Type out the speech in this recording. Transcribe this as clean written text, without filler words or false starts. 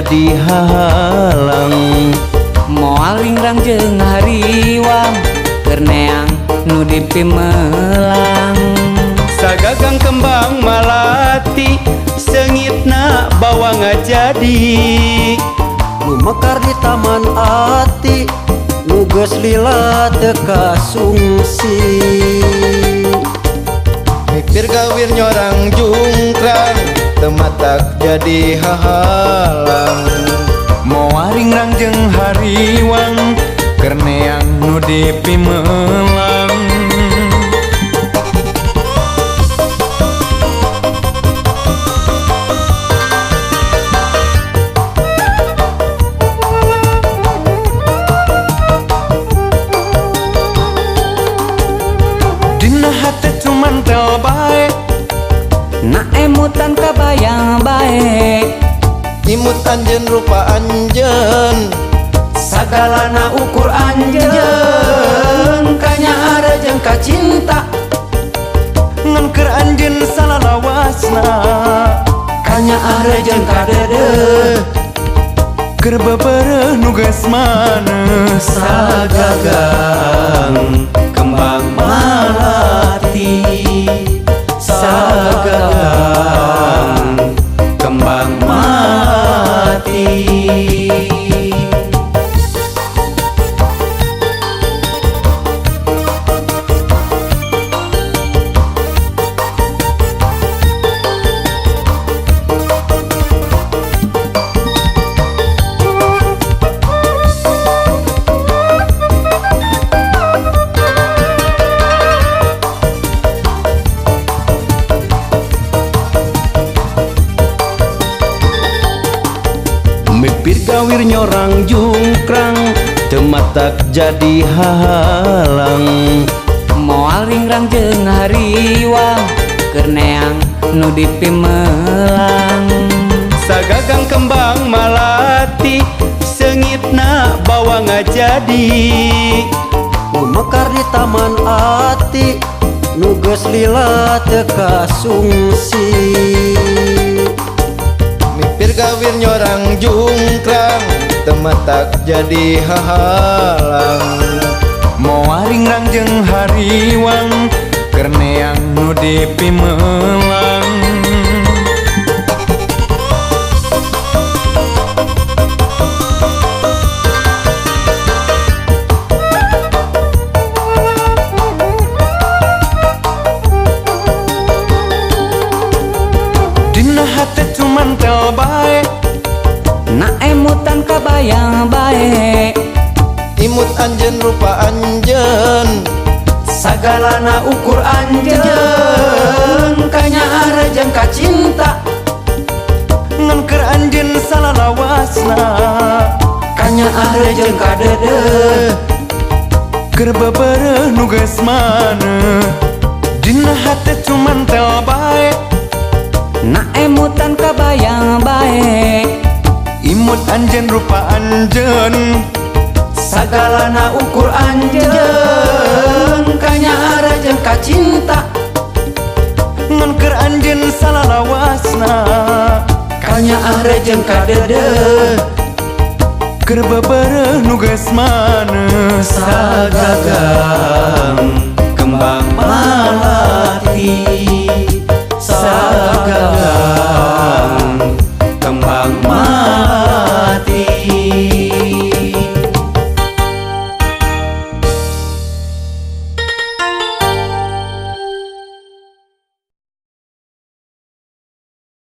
jadi halang. Moal ringrang jeung hariwang keur neang nu dipimelang. Sagagang kembang malati seungitna bawa ngajadi. Nu mekar di taman ati nu geus lila teu kasungsi. Mipir gawir nyorang jungkrang teu matak jadi hahalang. Moal ringrang jeung hariwang keur neang nu dipimelang. Dina hate cuman tel bae, na emutan kabayang bae. Imut anjeun rupa anjeun, sagalana ukur anjeun. Kanyaara jeung kacinta ngan keur anjeun salalawasna. Kanyaara jeung kadeudeuh keur bebereuh nu geus maneus. Sagagang kembang malati, sagagang kembang malati. Mipir gawir nyorang jungkrang teu matak jadi halang. Moal ringrang jeung hariwang keur neang nu dipimelang. Sagagang kembang malati seungitna bawa ngajadi. Nu mekar di taman ati nu geus lila teu kasungsi. Mipir gawir nyorang jungkrang teu matak jadi hahalang. Moal ringrang jeung hariwang keur neang nu dipimelang. Dina hate cuman tel bae, na emutan kabayang bae. Imut anjeun rupa anjeun, sagalana ukur anjeun. Kanyaara jeung kacinta ngan keur anjeun salalawasna. Kanyaara jeung kadeudeuh keur bebereuh nu geus maneus. Dina hate cuman tel bae, na emutan kabayang bae. Imut anjeun rupa anjeun, sagalana ukur anjeun. Kanyaara jeung kacinta ngan keur anjeun salalawasna. Kanyaara jeung kadeudeuh keur bebereuh nu geus maneus. Sagagang kembang malati, sagagang kembang malati.